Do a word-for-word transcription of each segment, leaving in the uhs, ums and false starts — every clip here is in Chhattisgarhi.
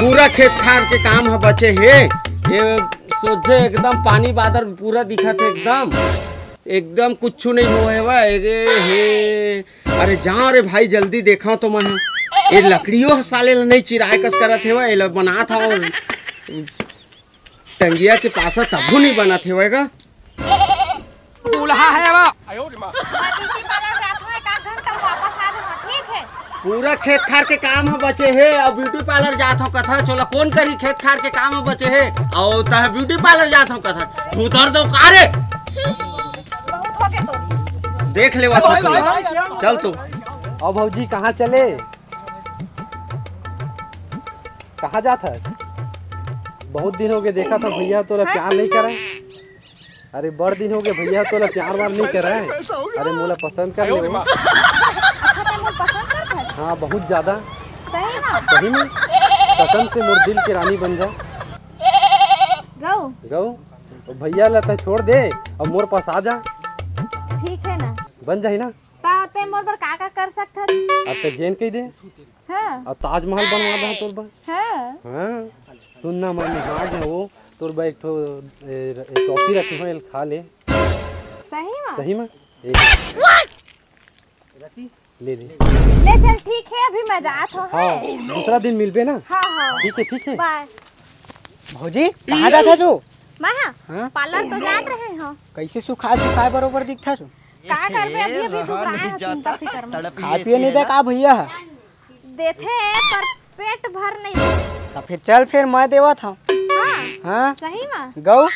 पूरा खेत खार के काम ह बचे हे। ये सोझे एकदम पानी बादर पूरा दिखत हे, एकदम, एकदम कुछु नहीं होए हवय। ए हे, अरे जा रे भाई, जल्दी देखा तो मैं, ये लकड़ियों ह साले ल नहीं चिराए कस करत हेवय, एला बनात हव टंगिया के पासा तभू नहीं बनत हेवय गा। दूल्हा है वो। मैं ब्यूटी पार्लर जात हूँ, एक आध घंटा में वापस आ जाऊंगा, ठीक है? पूरा खेत खार के काम ह बचे हे, अब ब्यूटी पार्लर जात हूँ कथा, चोला कौन करी, खेत खार के काम ह बचे हे, अउ तह ब्यूटी पार्लर जात हूँ कथा, उधर दो कारे। बहुत हो गए तो। देख ले वो तो। चल तू। और भौजी कहाँ चले? कहाँ जात हस? बहुत दिन हो गए देखा था भैया तोला प्यार नहीं करे। अरे बड़ दिन हो गए भैया तोला प्यार वार नहीं करे। अरे मोला पसंद कर ले। अच्छा, तैं मोला पसंद करत हस? हाँ, बहुत ज्यादा। सही में? सही में। कसम से मोर दिल के रानी बन जा। गऊ। गऊ। तो भैया ला तैं छोड़ दे, अब मोर पास आ जा। ठीक है ना? बन जाही ना? ता तैं मोर बर का का कर सकत हस? अब तैं जेन कही दे। हाँ। अब ताजमहल बनवा दे तोर बर। हाँ। हाँ। सुनना, मैं निहार है वो, तोर बर एक ठो, ए, ए, टॉफी रखे हो, एल खा ले। सही में? सही में। एक ले ले। ले चल, ठीक है, अभी मैं जात हूँ, हाँ, हैं? दूसरा दिन मिलबे ना। हाँ, हाँ। ठीक है, ठीक है। बाय। भौजी, कहाँ जात हस? मैं हाँ, हाँ? पार्लर तो जात रहे हूँ। कैसे सुखाए सुखाए बरोबर दिखत हस? का करबे, अभी अभी दुबराए हो, चिंता फिकर में। खाए पिए नहीं दे का भैया? देथे, पर पेट भर नहीं दे। तो फिर चल, फिर मैं देवत हूँ। हाँ। हाँ। सही में? गऊ।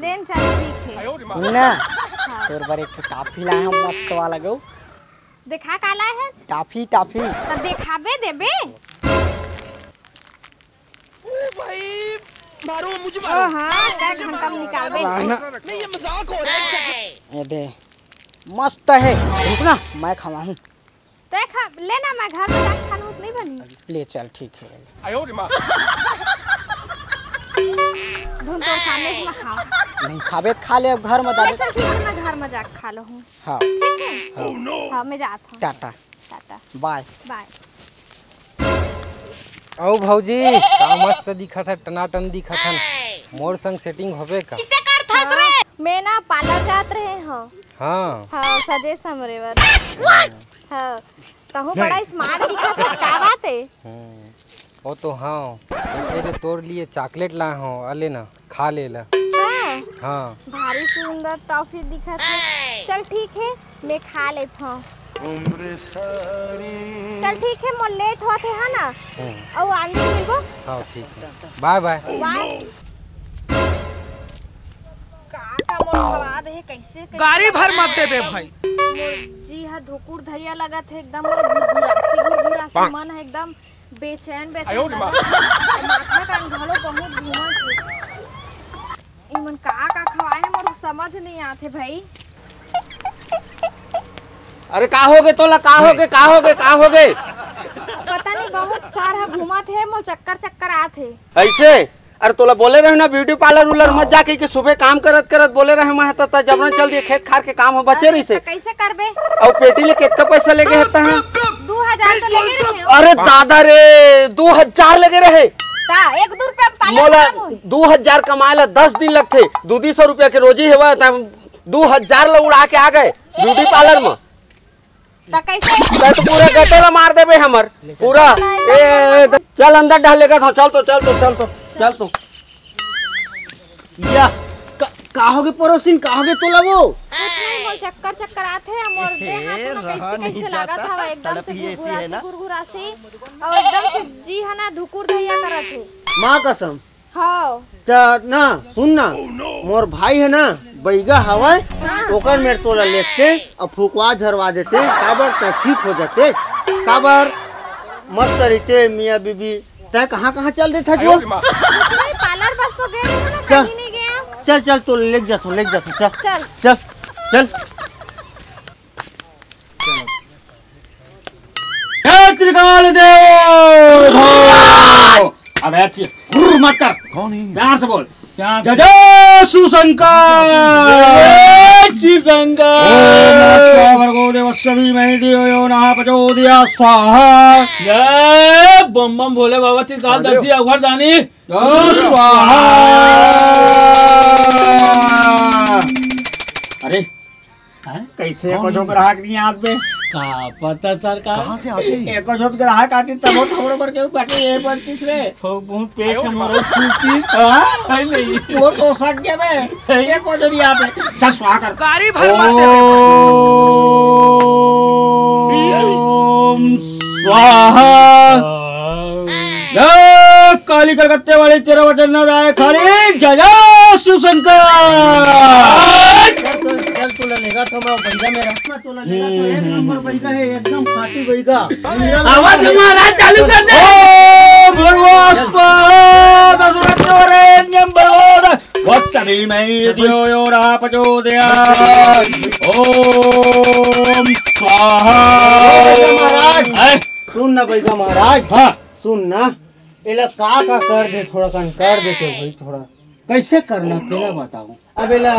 लेन चल, ठीक है। सुन ना, हाँ। तोर बर एक ठो टॉफी लाए हूँ, मस्त वाला गऊ। देखा का लाए है? Toffee, toffee. तो देखाबे देबे? ओ भाई, मारो मुझे, मारो। ओ हाँ, कै घंटा में निकालबे? नहीं, ये मजाक हो रहा है। ये दे, मस्त है। रुक ना, मैं खवाहूँ। तैं खा, ले ना, मैं घर में जाके खा लूँ, नहीं बनी? ले चल, ठीक है। आयो रे माँ। धुन तो सामने से मैं खाऊँ। नहीं खाबे तो खा ले, अब घर में ले जाबे। चल, ठीक है, मैं घर में जाके खा लूँ। हाँ। ठीक है? हाँ। हाँ, मैं जात हूँ। टाटा। टाटा। बाय। बाय। अउ भौजी, का मस्त दिखत है, टनाटन दिखत है। मोर संग सेटिंग होबे का? मैं ना पार्लर जात रहे हूँ। हाँ। हाँ, सजे समरे बर। हाँ, तहूँ बड़ा स्मार्ट दिखत है, का बात है? हम्म, वो तो हाँ, ये दे तोर लिए चॉकलेट लाए हूँ, अले ना, खा ले ला। हाँ। हाँ। भारी सुंदर टॉफी दिखत है। चल ठीक है, मैं खा लेत हूँ। चल ठीक है, मोर लेट होत है, है ना? हम्म। अउ आंधी मिलबो। हाँ, ठीक है। बाय बाय। बाय। का का मोर खवा दे हे, कैसे, कैसे गाड़ी भर मत देबे भाई। मोर जी हा धुकुर धैया लगत हे एकदम, मोर घुरघुरासी, घुरघुरासी मन हे एकदम बेचैन, बेचैन लगत हे। माथा कान घलो बहुत घूमत हे। इमन का का खवाए हे, मोर समझ नहीं आत हे भाई। अरे का हो गे तोला, का हो गे, का हो गे, का हो गे? पता नहीं, बहुत सारा घूमत हे, मोर चक्कर चक्कर आत हे। ऐसे? अरे तोला बोले रहे ना ब्यूटी पार्लर उलर मत जा कहिके, सुबह काम करत करत बोले रहे मैं, त जबरन चल दिए, खेत खार के काम हो बचे रहिसे। त कैसे करबे? अउ पेटी ले केतका पैसा लेगे हे तहां? दू हजार तो लेगे रहे हो। अरे दादा रे, दू हजार लेगे रहे। का एक दू रुपया में पार्लर मोला बनाबो? दू हजार कमाए ला दस दिन लगथे, दू दू सौ रुपया के रोजी हेवय, त दू हजार ला उड़ा के आ गए ब्यूटी पार्लर में। त कैसे? त तो पूरा गटोला मार देबे हमर पूरा। ए, ए, ए, चल अंदर डाल लेगा था, चल तो, चल तो, चल तो, चल तो। या, का, का होगे पड़ोसिन, का होगे तोला वो? कुछ नहीं, मोर चक्कर चक्कर आत हे, मोर देह हाथ में कैसे कैसे लागत हवा, एकदम से गुरगुरासी, गुरगुरासी, और एकदम से जी है ना धुकुर धैया करत हे। माँ कसम। हाँ। त ना, सुन ना, मोर भाई है ना, बैगा हवय, हाँ। ओकर मेर तोला लेते, अब फुकवा झरवा देते, काबर त ठीक हो जाते, काबर मस्त रहिते मियाँ बीबी। तैं कहाँ कहाँ चल देथा जो? कुछ नहीं, पार्लर बस तो गए रहे ना, चल। कहीं नहीं गया। चल चल, तो लेग जाथो, लेग जाथो, चल। चल। चल, चल। हे त्रिकाल देव! अबे अच्छी हुर्र मत कर। कौन है? प्यार से बोल। क्या? जय जय शिव शंकर। जय शिव शंकर। ओम नमः शिवाय, भर्गो देवस्य धीमहि धियो यो नः प्रचोदयात्, स्वाहा। जय बम बम भोले बाबा, त्रिकालदर्शी अघरदानी। स्वाहा। अरे, हैं? कइसे एको झो ग्राहक नइ आत बे? का पता सर, का? कहाँ से आते हैं? एको झो ग्राहक आतिस तभो तो हमरो बर के बैठे ये बनतिस रे। तो मुंह पेट से मरो फूकी। हाँ? है नहीं। वो तो सक गया बे। है। एको झो नइ आते। चल स्वाहा कर। कारी भर मरते रे। ओम स्वाहा। जय काली कलकत्ते वाली, तेरा वचन न जाए खाली। जय जय शिव शंकर। चल, तोला लेगा तो मैं बैगा मेरा। तोला लेगा तो एक नंबर बैगा है, एकदम खाटी बैगा। आवाज मारा चालू कर दे। ओम भर्गो स्वाहा, दसरथ वरेण्यम भर्गो वत्सवी मयि धियो यो नः प्रचोदयात्। ओम स्वाहा। महाराज। हैं? सुन ना बैगा महाराज। हाँ। सुन ना, एला का का कर दे, थोड़ा कन कर देते भाई, थोड़ा। कइसे करना, तेला बताओ। अब एला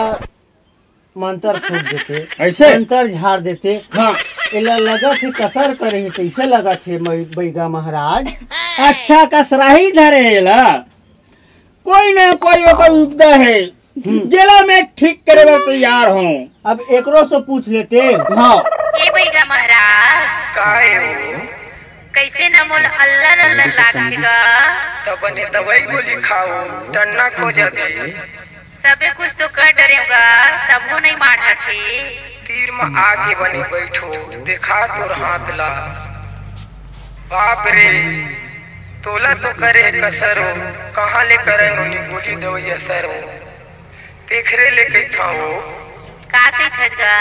मंतर फूंक देते, कइसे? मंतर झाड़ देते। हाँ। एला लगत हे कसर करे हे, कइसे लगत हे मै-, बैगा महाराज? अच्छा, कसराही धरे हे एला। कोई ना कोई ओकर उपदा हे, हम्म। जेला मैं ठीक करे बर तैयार हूँ। अब एकरो से पूछ लेते। हाँ। ए बैगा महाराज, का हे वो? कइसे न मोला अल्लर अल्लर लागथे गा। त बने दवाई गोली खाओ, टन्ना खो जाबे। सबे कुछ तो कर डरेंव गा, तभो नइ माढ़त हे। तीर म आके बने बइठो, देखा तोर हाथ ला। बाप रे, तोला तो करे कसर हो, कहाँ ले करे नोनी गोली दवई असर हो। तेखरे ले कहिथंव वो। का कहिथस गा?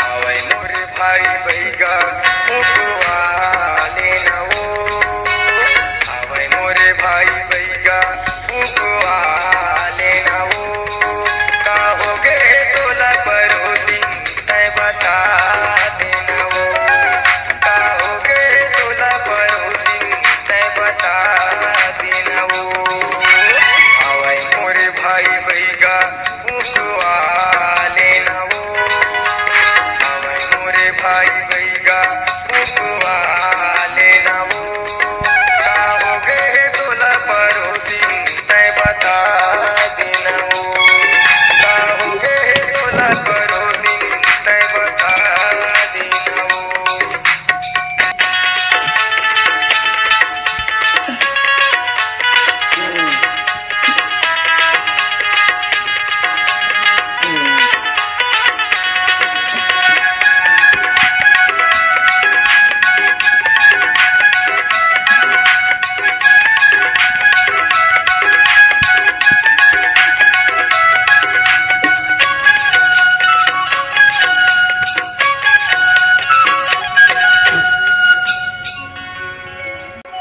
आवय मोरे भाई बैगा फुकवा लेना वो। आवय मोरे भाई बैगा फुकवा लेना वो। का होगे तोला परोसी तैं बता देना वो। का होगे तोला परोसी तैं बता देना वो। आवय मोरे भाई बैगा फुकवा लेना वो। आवय मोरे भाई बैगा फुकवा लेना वो। का होगे तोला परोसी तैं बता देना वो। का होगे तोला परोसी तैं बता देना वो।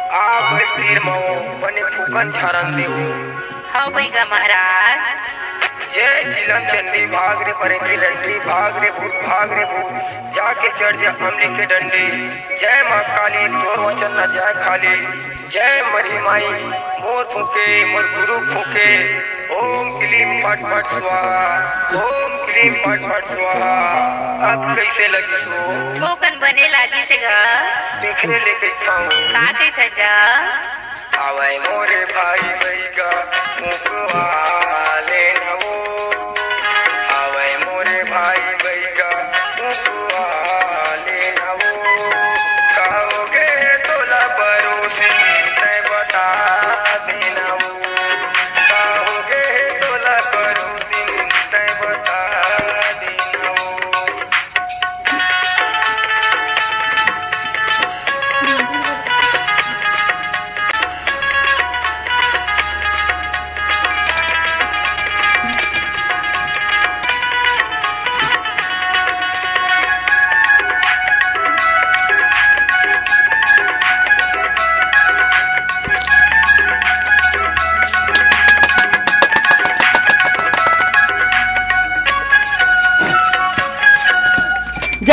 आ भाई तीर मऊ बने फूकन झारन देऊ। हव भइया महाराज। जय चिलम चंडी भाग रे परेंगी डंडी, भाग रे भूत, भाग रे भूत, जाके चढ़ जा अमली के डंडी। जय माँ काली, तोर वचन न जाय खाली। जय मरी माई, मोर फूके, मोर गुरु फूके। ओम क्लीम फट फट स्वाहा, ओम क्लीम फट फट स्वाहा। अब कइसे लगिस वो? थोकन बने लागिस हे गा। तेखरे ले कहिथंव। का कहिथस गा? आवय मोरे भाई बइगा, फुकवा लेना वो। आवय मोरे भाई बइगा, फुकवा लेना वो। का होगे तोला परोसी, तैं बता देना वो। का होगे तोला परोसी, तैं बता देना वो।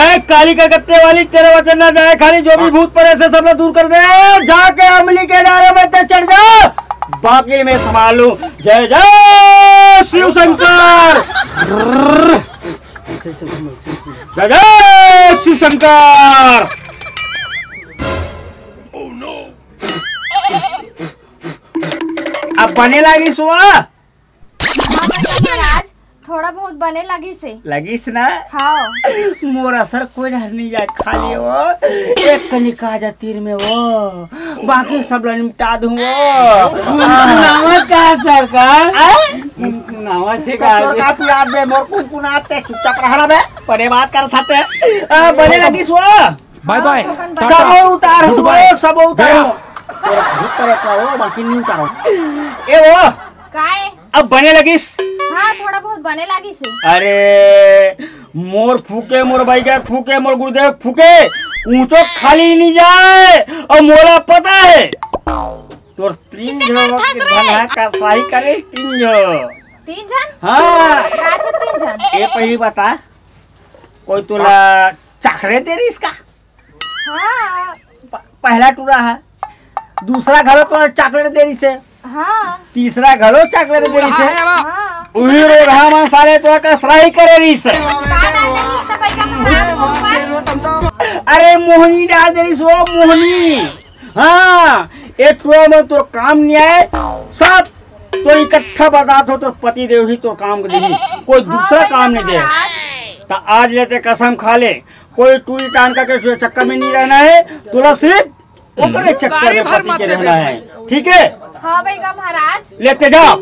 ए, काली कलकत्ते वाली, तेरे वचन ना जाए खाली, जो भी भूत परेत हे सब ला दूर कर दे। जाके अमली के डारे में ते चढ़ जा, बाकी मैं संभाल लूं। जय जय शिव शंकर। जय जय शिव शंकर। अब बने लागिस वो? हाँ, महाराज, थोड़ा बहुत बने लगिस हे। लगिस ना? हाँ। मोर असर कोई डहर नहीं जाए, खाली वो एक कनिका जा तीर में वो, बाकी सब ला निपटा दूं वो। नमस्कार सरकार। आय? नमस्कार। तोर का पियाज बे, मोर कुनकुनात हे, चुपचाप रह ना बे, बड़े बात करत हस ते। आ, बने लगिस वो। बाय बाय। सब उतार हूँ, वो सब उतार हूँ। तोर भूत परेत ला वो, बाकी नहीं उतारो। ए वो। काय? अब बने लगिस? हाँ, थोड़ा बहुत बने लगिस हे। अरे, मोर फूके, मोर बइगा फूके, मोर गुरुदेव फूके, ऊंचो खाली नहीं जाए। अउ मोला पता हे, तोर तीन झन के धन हे, कसरई करे तीन झन। तीन झन? हाँ। का छे तीन झन? ए पहिली बता, कोई तोला चॉकलेट दे रहिस का? हाँ। प-, पहला टूरा हे, दूसरा घलो कोनो चॉकलेट दे रहिस हे। हाँ। तीसरा घलो चॉकलेट दे रहिस हे। हाँ। उही रोगहा मन साले तोला कसरई करे रहिस हे। का डाले रहिस हे भाई का महाराज? अरे मोहनी डाल दे रहिस वो मोहनी। हाँ, ए टूरा में तोर काम नहीं आए, सब तो इकट्ठा बतात हों, तोर पति देव ही तोर काम के देही, कोई दूसरा काम नहीं दे। त आज ले ते कसम खा ले, कोई टूरी टांका के चक्कर में नहीं रहना हे, तोला सिर्फ ओकरे चक्कर में पति के रहना हे, ठीक हे? हाँ बइगा महाराज। ले ते जा।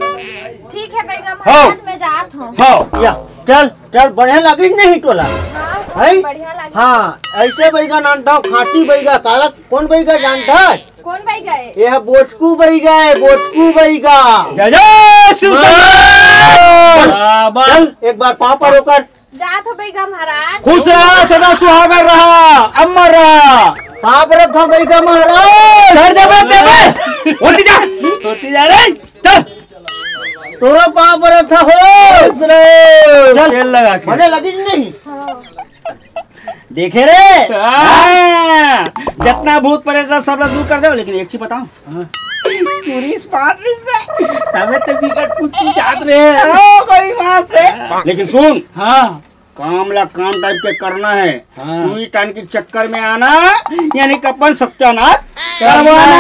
ठीक हे बइगा हाँ। महाराज, मैं जात हूँ। हाँ, या, चल, चल, बढ़िया लगिस नहीं टोला? हाँ, हैं? बढ़िया लगिस। हाँ, ऐसे बइगा नानथंव, खांटी बइगा, काला, कोन बइगा जानथस? कोन बइगा हे? ये हे बोचकू बइगा हे, बोचकू बइगा। जय जय शिव शंकर। बाबा। चल, एक बार पाँव पर ओकर। जात हों बइगा महाराज। खुश रहा, सदा सुहागन रहा, अमर रहा। पाँव परत हों बइगा महाराज। धर दे बे, दे बे। होती जा। होती जा रे। चल। तोरो पाँव परत हों। खुश रहो। चल। तेल लगा के। बने लगिस नहीं? देखे रे? हाँ। हाँ। जतना भूत परेत हे सब ला दूर कर दे, लेकिन एक चीज बताओं। हाँ। टूरिस पार नहीं बे। तबे तो बिकट पूछ पूछ आत रहे। ओ, कोई बात हे। लेकिन सुन। हाँ। काम ला काम टाइप के करना हे। हाँ। टूरी टांका के चक्कर में आना, यानी कि अपन सत्यानाश करवाना। करवाना।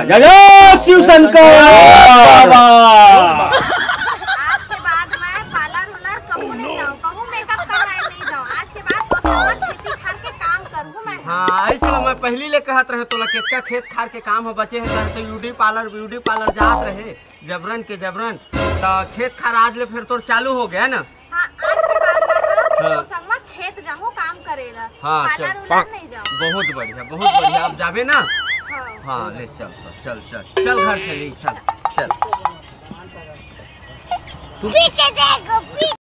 जय जय शिव शंकर। बाबा। आज के बाद मैं पार्लर उलर कहूँ नहीं जाऊँ, कहूँ मेकअप करवाए नहीं जाऊँ। आज के बाद बस खेती खार के काम करूँ मैं। हाँ, आई चलो, मैं पहली ले कहत रहे तोला, केतका खेत खार के काम हो बचे हे, तहन तो ब्यूटी पार्लर, ब्यूटी पार्लर जात रहे, जबरन के जबरन। त खेत खार आज ले फिर तोर चालू हो गया ना? हाँ, आज के बाद मैं हाँ। संगवा खेत जाहूँ काम करे ला। हाँ, पार्लर चल। उलर नहीं जाऊँ। बहुत बढ़िया, बहुत बढ़िया। अब जाबे ना? हाँ। हाँ, ले चल, चल, चल, चल घर चली, चल, चल। पीछे देखो, पीछे।